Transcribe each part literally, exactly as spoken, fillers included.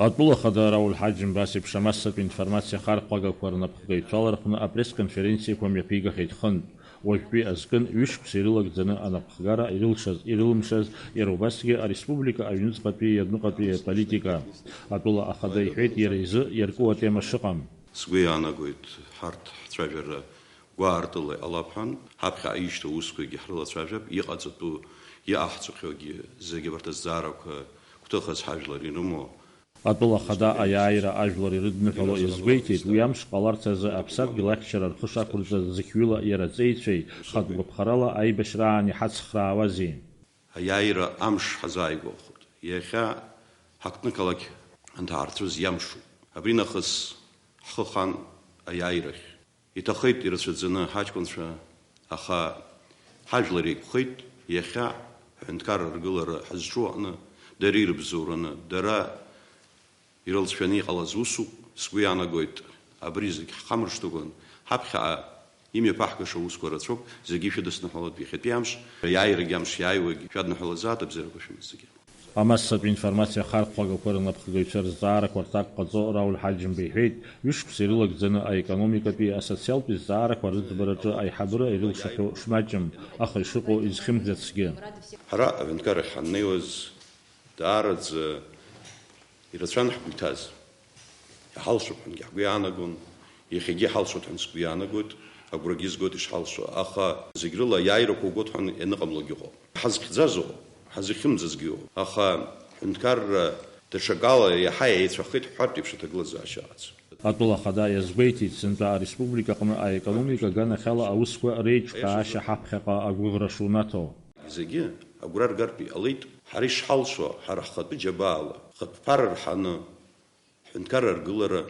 Атәыла ахада Рауль Ҳаџьымба ас еиԥш амассатә информациа ахархәагақәа рнапхгаҩцәала рҟны апресс-конференциақәа мҩаԥигахьеит хынтә. Уажәтәи азкын ҩышықәса ирылагӡаны анапхгара ирылшаз, ирылымшаз, иара убасгьы ареспублика аҩныҵҟатәи иадныҟатәи аполитика. Атәыла ахада иҳәеит иара изы иарку атема шыҟам. Сгәы иаанагоит, ҳарҭ ҳцәажәара гәаартыла иҟалап ҳәан, ҳаԥхьаҟа ишьҭоу аусқәагьы ҳрылацәажәап, иҟаҵатәу, иҟаҳҵахьоугьы зегьы абарҭ азҵаарақәа гәҭыхас ҳажәлар ирымоу. Атәыла ахада аиааира ажәлар ирыдныҳәало иазгәеиҭеит, уи амш ҟаларц азы аԥсадгьыл ахьчара рхы шақәырҵаз зықьҩыла иара аҵеицәеи, хатә гәаԥхарала аибашьраан иҳацхраауазеи? Аиааира амш ҳазааигәахоит. Иахьа ҳақәтәы қалақь анҭаарцәыз иамшуп. Абри нахыс ҳхы хан аиааирахь. Иҭахеит ирацәаӡаны ҳаҷкәынцәа, аха ҳажәлар еиқәхеит, иахьа ҳҳәынҭқарра ргылара ҳазҿу аҟны, дара ирыбзоураны, дара ирылҵшәаны иҟалаз усуп, сгәы иаанагоит, абри зегь ҳхамыршҭыкәан, ҳаԥхьаҟа имҩаԥаҳгаша усқәа рацәоуп, зегьы ишәыдысныҳәалоит иахьатәи амш, аиааирагь амш иааиуагь шәадныҳәалазаат, абзиарақәа шәымаз зегьы. Амассатә информациа ахархәагақәа рнапхгаҩцәа рызҵаарақәа рҭак ҟаҵо Рауль Ҳаџьымба иҳәеит, ҩышықәса ирылагӡаны аекономикатәи, асоциалтәи зҵаарақәа рыӡбараҿы аиҳабыра ирылшахьоу шмаҷым, аха ишыҟоу изхьымӡацгьы. Ҳара аҳәынҭқарахь ҳаннеиуаз, даараӡа ирацәан ҳгәы иҭаз. Иҳалшап ҳәангьы ҳгәы иаанагон, иахьагьы иҳалшоит ҳәа сгәы иаанагоит, агәрагьы згоит ишҳалшо, аха зегь рыла аиааирақәа угоит ҳәа ианыҟамлогьы ыҟоуп. Ҳазхьӡаз ыҟоуп, ҳазхьымӡазгьы ыҟоуп, аха ҳҳәынҭқарра даҽакала иаҳа еицәахеит ҳҳәартә еиԥш аҭагылазаашьа ыҟаӡам. Атәыла ахада иазгәеиҭеит, сынтәа ареспублика аҟны аекономика аганахьала аусқәа реиҿкаашьа ҳаԥхьаҟа агәыӷра шунаҭо. Зегьы агәра ргартә иҟалеит, ҳара ишҳалшо, ҳара ҳхатәы џьабаала, хатә ԥара рҳаны, ҳҳәынҭқарра аргылара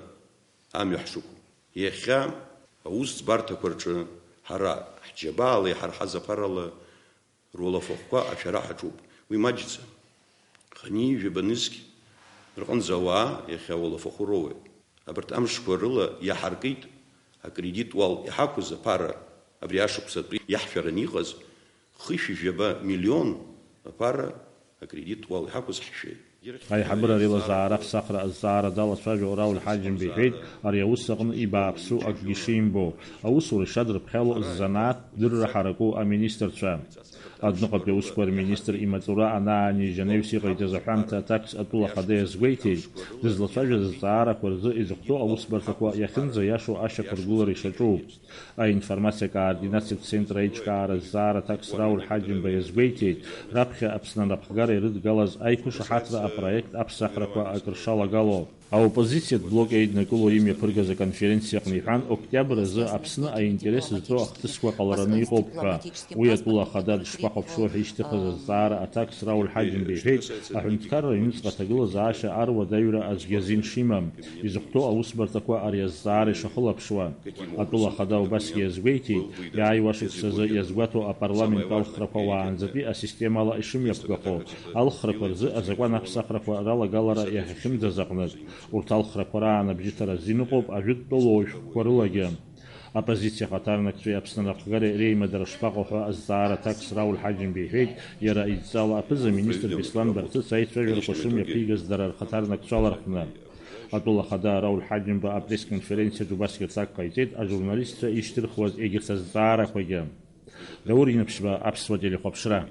амҩа ҳшықәу. Иахьа аусӡбарҭақәа рҿы ҳара ҳџьабаала иҳарҳаз аԥарала руалафахәқәа ашәара ҳаҿуп. Уи маҷӡам. Хынҩажәи жәаба нызқь рҟынӡа ауаа иахьа ауалафахәы роуеит. Абарҭ амшқәа рыла иаҳаркит акредит уал иҳақәыз аԥара, абри ашықәсатәи иаҳшәараны иҟаз хышәи жәаба миллион аԥара акредит уал иҳақәыз ҳшәеит. Аиҳабыра реилазаара аԥсахра азҵаара далацәажәо Рауль Ҳаџьымба иҳәеит, ари аус аҟны ибааԥсу акгьы шимбо, аусура ишадырԥхьало ззанааҭтә дырра ҳараку аминистрцәа. Адәныҟатәи аусқәа рминистр имаҵура анаанижь анаҩс иҟаиҵаз аҳәамҭа аҭакс атәыла ахада иазгәеиҭеит, дызлацәажәаз азҵаарақәа рзы изыхәҭоу аусбарҭақәа иахьынӡаиашоу ашьақәыргылара ишаҿу. Аинформациа координациатә центр аиҿкаара азҵаара аҭакс Рауль Ҳаџьымба иазгәеиҭеит, раԥхьа Аԥсны анапхгара ирыдгалаз аиқәышаҳаҭра апроект аԥсахрақәа акрышалагало. Аоппозициатә блок еиднакыло имҩаԥыргаз аконференциа аҟны иҳәан, октиабр азы Аԥсны аинтерес зҵо ахҭысқәа ҟалараны иҟоуп ҳәа. Уи атәыла ахада дышԥахәаԥшуа ҳәа ишьҭыхыз азҵаара аҭакс Рауль Ҳаџьымба иҳәеит, аҳәынҭқарра аҩныҵҟа аҭагылазаашьа аруадаҩра аӡәгьы азин шимам, изыхәҭоу аусбарҭақәа ари азҵаара ишахылаԥшуа. Атәыла ахада убасгьы иазгәеиҭеит, иааиуа ашықәсазы иазгәаҭоу апарламент алхрақәа уаанӡатәи асистемала ишымҩаԥгахо, алхрақәа рзы азакәан аԥсахрақәа ралагалара иахьахьымӡаз аҟнытә. Урҭ алхрақәа раан абжьыҭара азин ыҟоуп ажәытәтәи лоуи шәҟәқәа рылагьы. Аппозициа ахаҭарнакцәеи Аԥсны анапхгареи реимадара шԥаҟоу ҳәа азҵаара аҭакс Рауль Ҳаџьымба иҳәеит, иара идҵала аԥыза-министр Беслан Барцыц аицәажәарақәа шымҩаԥигаз дара рхаҭарнакцәала рҟны. Атәыла ахада Рауль Ҳаџьымба апресс-конференциаҿ убасгьы аҭак ҟаиҵеит ажурналистцәа ишьҭырхуаз егьырҭ азҵаарақәагьы. Даур Инаԥшьба, Аԥсуа телехәаԥшра.